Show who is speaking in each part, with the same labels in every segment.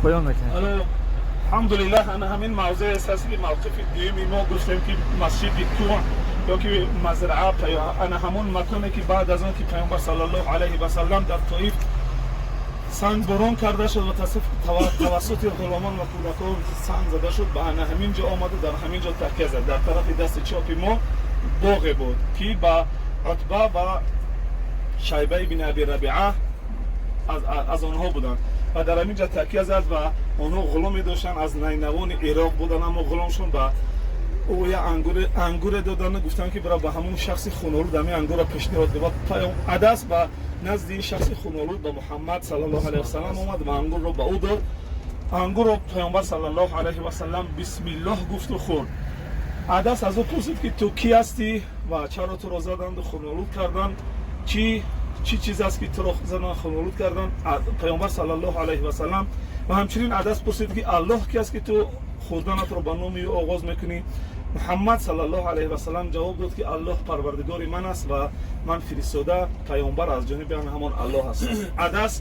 Speaker 1: Поён мекунем.
Speaker 2: Алҳамдулиллаҳ, ана ҳамин мавзеъ аст, ки мавқифи дуюми мо гуфтем, ки масҷиди Кӯҳ ё ки мазраа, ана ҳамон маконе, ки баъд аз он ки Паёмбар саллаллоҳу алайҳи васаллам дар Тоиф сангборон карда шуд ва тавассути ғуломон ва кӯдакон санг зада шуд, ба ана ҳамин ҷо омада, дар ҳамин ҷо такя зад. Дар тарафи дасти чопи мо боғе буд, ки ба Утба ва Шайба ибни Аби Рабиа аз онҳо буданд ва дар ҳамин ҷо такя зад. Ва онҳо ғуломе доштанд, аз Найнавони Ироқ буданд, аммо ғуломшон ба ӯ як ангуре доданд, гуфтанд, ки бира, ба ҳамон шахси хунолуд ҳамин ангурро пешниҳод кун. Ва Адас ба назди ин шахси хунолуд, ба Муҳаммад саллаллоҳу алайҳи васаллам омад ва ангурро ба ӯ дод. Ангурро Паёмбар саллаллоҳу алайҳи васаллам бисмиллоҳ гуфту хӯрд. Адас аз ӯ пурсид, ки ту кӣ ҳастӣ ва чаро туро заданду хунолуд карданд? Чӣ чиз аст, ки туро задан, хунолуд карданд? Паёмбар саллаллоҳу алайҳи васаллам ва ҳамчунин Адас пурсид, ки Аллоҳ ки аст, ки ту хӯрданатро ба номи ӯ оғоз мекунӣ? Муҳаммад саллаллоҳу алайҳи васаллам ҷавоб дод, ки Аллоҳ Парвардигори ман аст ва ман фиристода, паёмбар аз ҷониби ҳамон Аллоҳ ҳастам. Адас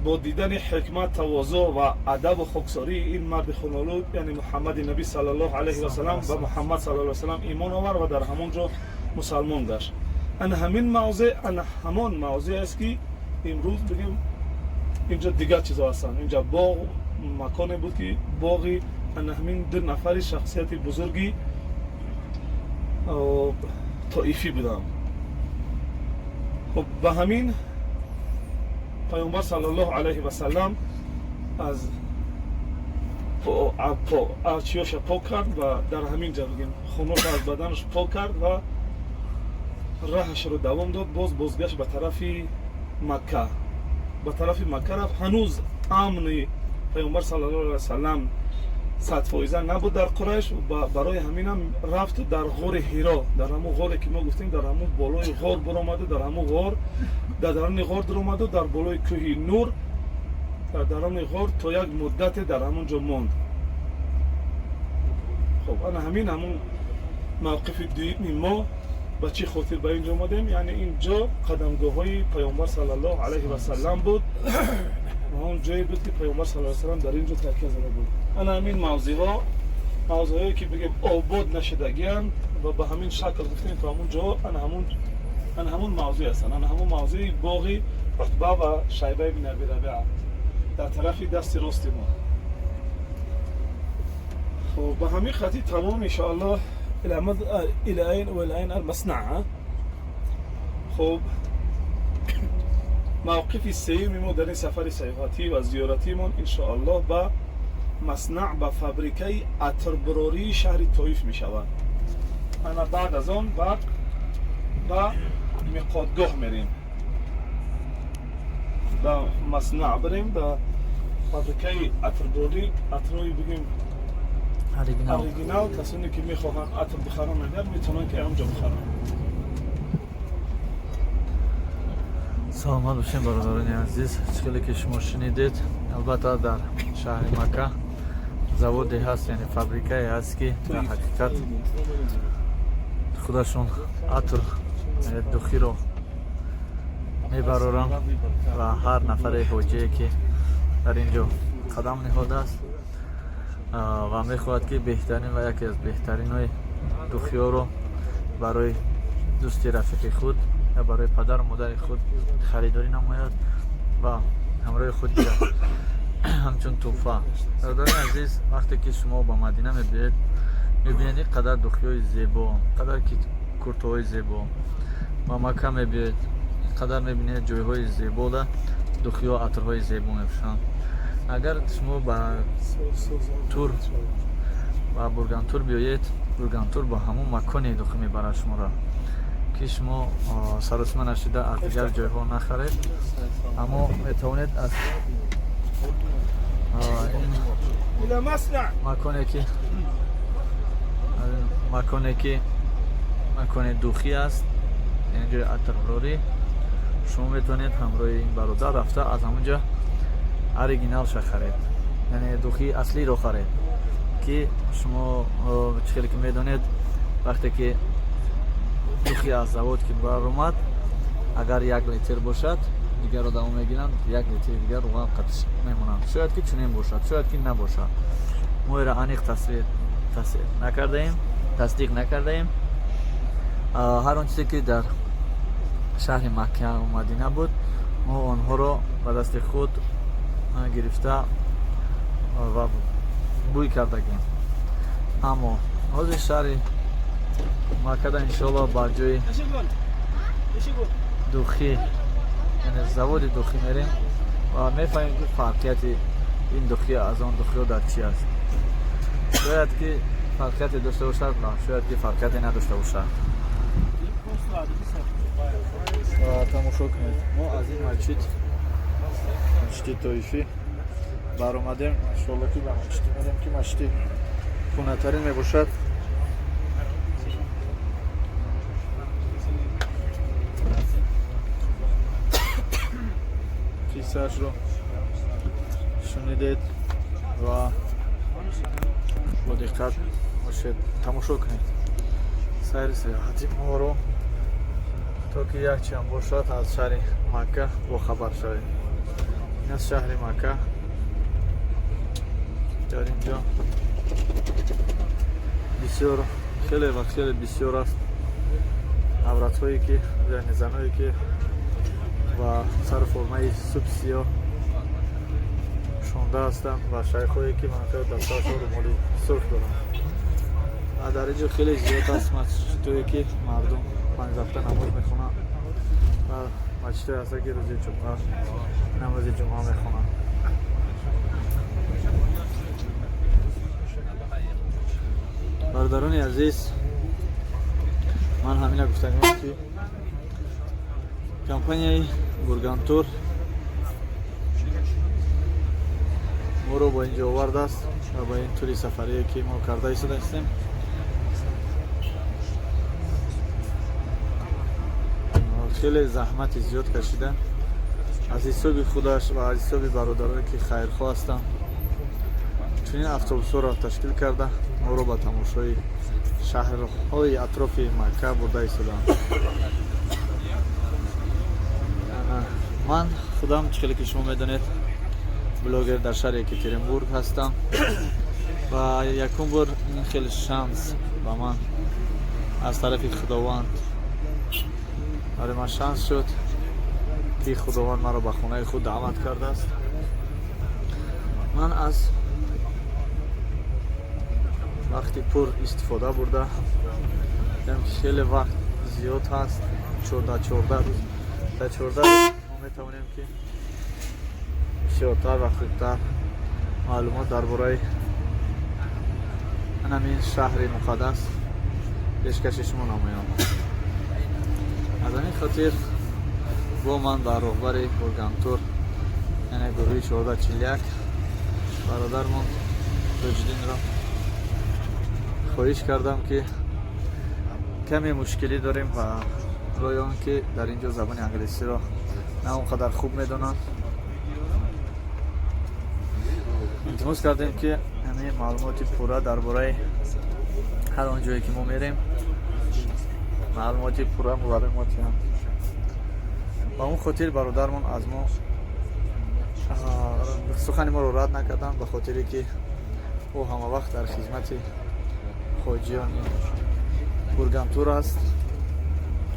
Speaker 2: бо дидани ҳикмат, тавозӯъ ва адабу хоксории ин марди хунолуд, яъне Муҳаммади набӣ саллаллоҳу алайҳи васаллам, ба Муҳаммад саллаллоҳу алайҳи васаллам имон овард ва дар ҳамон ҷо мусалмон гашт. Ана ҳамин мавзеъ, ана ҳамон мавзеъ аст, ки имрӯз бигем, инҷо дигар чизо ҳастанд. Инҷа боғ, маконе буд, ки боғи ана ҳамин ду нафари шахсияти бузурги тоифӣ буданд. Хуб, ба ҳамин Паёмбар саллаллоҳу алайҳи васаллам аз чиёша пок кард ва дар ҳамин ҷа, бигем, хуноша аз баданаш пок кард ва раҳашро давом дод. Боз бозгашт ба тарафи Макка, ба тарафи Макка рафт. Ҳанӯз амни Паёмбар саллаллоҳу алайҳи васаллам 100% набуд дар Қурайш. Барои ҳаминам рафт дар ғори Ҳиро, дар ҳамун ғоре, ки мо гуфтем, дар ҳамун болои ғор баромаду, дар ҳамун ғор, дар даруни ғор даромаду, дар болои кӯҳи Нур, дар даруни ғор то як муддате дар ҳамун ҷо монд. Хуб, ана ҳамин ҳамун мавқифи дуюми мо. Ба чӣ хотир ба ин ҷо омадем? Яъне ин ҷо қадамгоҳҳои Паёмбар саллаллоҳу алайҳи васаллам буд ва он ҷое буд, ки Паёмбар саллаллоҳу алайҳи васаллам дар ин ҷо такя зада буд. Ана ҳамин мавзеъҳо, мавзеъҳое, ки бигем, обод нашудагианд ва ба ҳамин шакл гуфтем, то ҳамун ҷо ана ҳамун мавзеъ ҳастанд. Ана ҳамун мавзеи боғи Утба ва Шайба ибни Аби Рабиа дар тарафи дасти рости мо. Хуб, ба ҳамин хати тамом, иншоаллоҳ. إلى أين وإلى أين؟ المصنع. خب، موقف سیوم ما در این سفر سیاحتی و زیارتیمان انشاءالله به مصنع، به فابریکه عطربراری شهر طایف می شود. انا بعد از آن بعد به میقاتگاه میریم. به مصنع بریم، به فابریکه عطربراری، عطرهای بگیم
Speaker 1: оригинал.
Speaker 2: Оригинал. Касоне, ки мехоҳанд атр бихаранд, агар метавонанд, ки ҳамҷо бихаранд.
Speaker 1: Саломат бошем, бародарони азиз. Чӣ ки шумо шунидед, албатта, дар шаҳри Макка заводе ҳаст, яъне фабрикае ҳаст, ки дар ҳақиқат худашон атр, яъне духиро мебароранд ва ҳар нафаре ҳоҷие, ки дар ин ҷо қадам ниҳодааст ва мехоҳад, ки беҳтарин ва яке аз беҳтаринҳои духиёро барои дӯсти рафиқи худ ё барои падару модари худ харидорӣ намояд ва ҳамроҳи худ гирад ҳамчун тӯҳфа. Бародарони азиз, вақте ки шумо ба Мадина мебиёед, мебинед ин қадар духиҳои зебо, қадар ки куртоҳои зебо. Ба Макка мебиёед, ин қадар мебинед ҷойҳои зебода духиҳо, атрҳои зебо мепӯшанд. Агар шумо ба тур, ба Бургантур биёед, Бургантур ба ҳамон маконе духӣ мебарад шуморо, ки шумо саросима нашида аз дигар ҷойҳо нахаред, аммо метавонед аз ин
Speaker 2: إلى مصنع.
Speaker 1: маконе, ки макони духӣ аст, яъне ҷои атрбарорӣ, шумо метавонед ҳамроҳи ин бародар рафта, аз ҳамон ҷо оригиналша харед, яъне духии аслиро харед, ки шумо чӣ хеле ки медонед, вақте ки духи аз завод ки баромад, агар 1 литр бошад. Дигарро даво мегиранд, 1 литри дигар руған қатиш мемонанд. Шояд ки чунин бошад, шояд ки набошад. Мо эра аниқ тасвир тасдиқ накардаем, тасдиқ накардаем. Ҳар он чизе ки дар шаҳри Макка ва Мадина буд, мо онҳоро ба дасти худ гирифта ва бӯй кардагем. Аммо ҳозир шаҳри Маккада, иншоалло, ба ҷои духӣ, яъне заводи духӣ мерем ва мефаҳмем, ки фарқияти ин духӣ аз он духиҳо дар чӣ аст. Шояд ки фарқияте дошта бошад ва шояд ки фарқияте надошта бошад. Тамошо кунед, мо аз ин масҷид, масҷиди Тоифӣ баромадем. Иншоалло, ки ба масҷиде мерем, ки масҷиди кӯҳнатарин мебошад. Қиссаашро шунидед ва бо диққат бошед, тамошо кунед сайри саёҳати моро, то ки як чиам бошад, аз шаҳри Макка бохабар шавед. Ин аз шаҳри Макка. Дар ин ҷо бисёр, хеле ва хеле бисёр аст авратҳое ки, яъне заное ки ба сару формаи суб сиёҳ шонда ҳастанд ва шайхҳое ки манфиат дар сарашон румоли сурх доранд. Ва дар ин ҷо хеле зиёд аст масҷидое ки мардум панҷ вақта намоз мехонанд ва масҷидое ҳастанд, ки рӯзи ҷумъа намози ҷумъа мехонанд. Бародарони азиз, ман ҳамина гуфтанем, ки компанияи Бургантур моро ба инҷо овардааст ва ба ин тури сафарие ки мо карда истодаистем. Хеле заҳмати зиёд кашида, аз ҳисоби худаш ва аз ҳисоби бародароне ки хайрхоҳ ҳастанд, чунин автобусҳоро ташкил карда, моро ба тамошои шаҳрҳои атрофи Макка бурда истодаанд. Ман худам, чӣ хеле ки шумо медонед, блогер дар шаҳри Екатеринбург ҳастам ва якум бор ин хеле шанс ба ман аз тарафи Худованд, барои ман шанс шуд, ки Худованд маро ба хонаи худ даъват кардааст. Ман аз вақти пур истифода бурда дидам, ки хеле вақт зиёд ҳаст, 14 рӯз. Дар 14 рӯз мо метавонем, ки бисёртар ва хубтар маълумот дар бораи ҳамин шаҳри муқаддас пешкаши шумо намоям. Аз ҳамин хотир бо ман ба роҳбари Бургантур, яъне гурӯҳи 1441, бародармон Тоҷиддинро хоҳиш кардам, ки каме мушкилӣ дорем ва рои он ки дар ин ҷо забони англисиро на он қадар хуб медонанд, илтимос кардем, ки ҳамин маълумоти пурра дар бораи ҳар он ҷое ки мо мерем, маълумоти пурра барои мо диҳанд. Ба он хотир бародармон аз мо сухани моро рад накарданд, ба хотире ки ӯ ҳама вақт дар хизмати хоҷиёни Бургантур аст.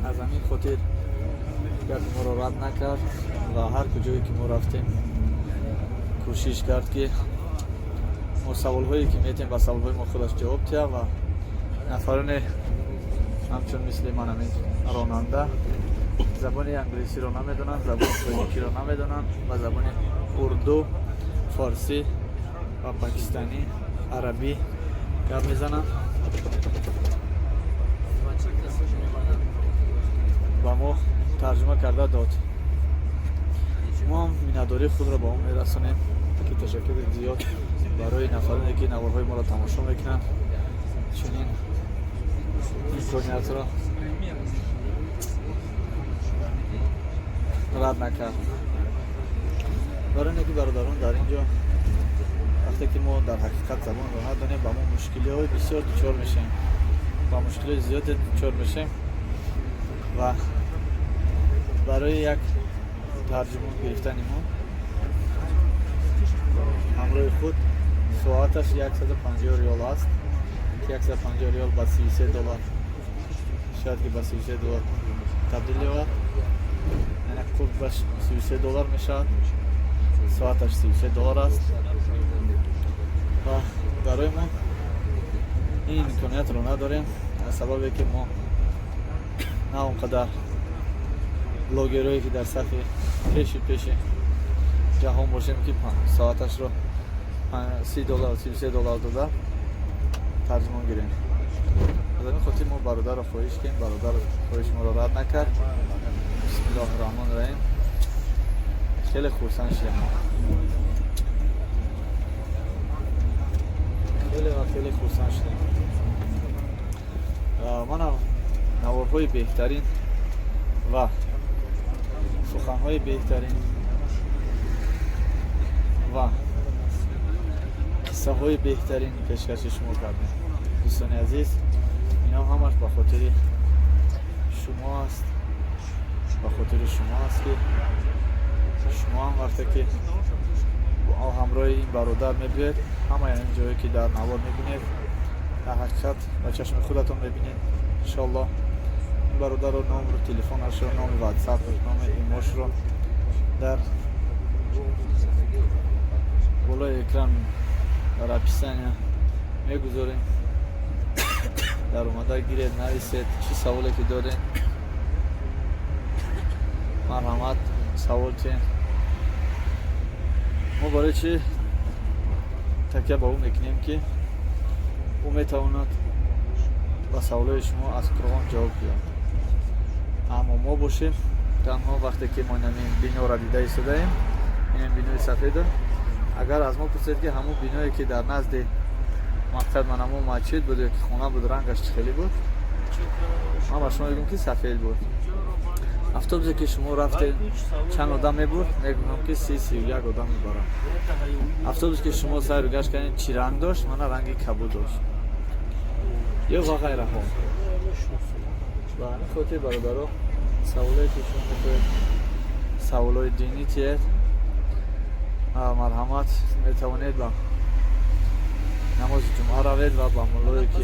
Speaker 1: Аз ҳамин хотир гапи моро рад накард ва ҳар куҷое ки мо рафтем, кӯшиш кард, ки мо саволҳое ки метем, ба саволҳои мо худаш ҷавоб диҳад. Ва нафароне ҳамчун мисли ман, ҳамин ронанда, забони англисиро намедонанд, забони тоҷикиро намедонанд ва забони урду, форсӣ ва покистанӣ, арабӣ гап мезананд, ба мо тарҷума карда дод. Мо ҳам миннатдории худро ба он мерасонем, ки ташаккури зиёд барои нафароне ки наворҳои моро тамошо мекунанд, чунин имкониятро рад накард. Барои ин ки, бародарон, дар ин ҷо вақте ки мо дар ҳақиқат забонро надонем, ба мо мушкилиҳои бисёр дучор мешавем, ба мушкилиҳои зиёде дучор мешавем. Ва барои як Тарҷумон гирифтани мо ҳамроҳи худ соаташ 150 риёл аст, ки 150 риёл ба 33 доллар, шояд ки ба 33 доллар табдил ёбад, яъне қурбаш 33 доллар мешавад. Соаташ 33 доллар аст ва барои мо ин имкониятро надорем, аз сабабе ки мо на он қадар блогерое, ки дар сафи пеши ҷаҳон бошем, ки соаташро 30 доллар, 33 доллар дода тарҷумон гирем. Аз ҳамин хотир мо бародарро хоҳиш кардем. Бародар хоҳиши моро рад накард. Бисмиллоҳи раҳмони раҳим. Хеле хурсанд шудем мо, хеле ва хеле хурсанд шудем. Манам наворҳои беҳтарин ва суханҳои беҳтарин ва қиссаҳои беҳтарин пешкаши шумо кардем. Дӯстони азиз, ино ҳамаш ба хотири шумо аст, ба хотири шумо аст, ки шумо ҳам вақте ки ҳамроҳи ин бародар мебиёед, ҳамаи ин ҷое, ки дар навор мебинед, дар ҳақиқат ба чашми худатон мебинед, иншоаллоҳ. Ин бародарро номру телефонашро, номи ватсапш, номи имошро дар болои экран, дар описания мегузорем. Дар омада гиред, нависед, чӣ саволе ки доред, марҳамат, савол тиҳед. Мо барои чӣ такя ба ӯ мекунем? Ки ӯ метавонад ба саволҳои шумо аз Қуръон ҷавоб диҳад. Аммо мо бошем, танҳо вақте ки мо инамин биноро дида истодаем, инам бинои сафедо, агар аз мо пурсед, ки ҳамун биное, ки дар назди мақсад ман ҳамун масҷид буд ё ки хона буд, рангаш чӣ хеле буд, ман ба шумо мегӯям, ки сафед буд. Автобусе, ки шумо рафтед, чанд одам мебурд? Мегӯям, ки 30-31 одам мебарад. Автобусе, ки шумо сайру гашт кардед, чӣ ранг дошт? Мана, ранги кабуд дошт ё ва ғайраҳо. Ба ҳамин хотир, бародаро, саволое, ки шумо мехоҳед, саволҳои динӣ тиҳед, марҳамат, метавонед ба намози ҷумъа равед ва ба муллое, ки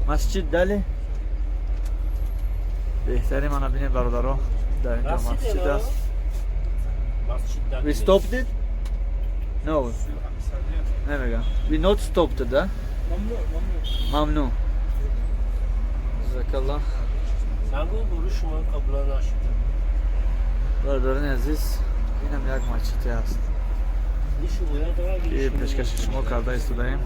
Speaker 1: масҷид дали беҳтари мана бинед, бародаро, дар инҷо масҷид аст. We stopped it? No. Намегам. We not stopped it, да? ممنون. جزاک.
Speaker 3: شما قبلا نشده.
Speaker 1: Бародарони азиз, инам як масҷиде аст, ки пешкаши шумо карда истодаем.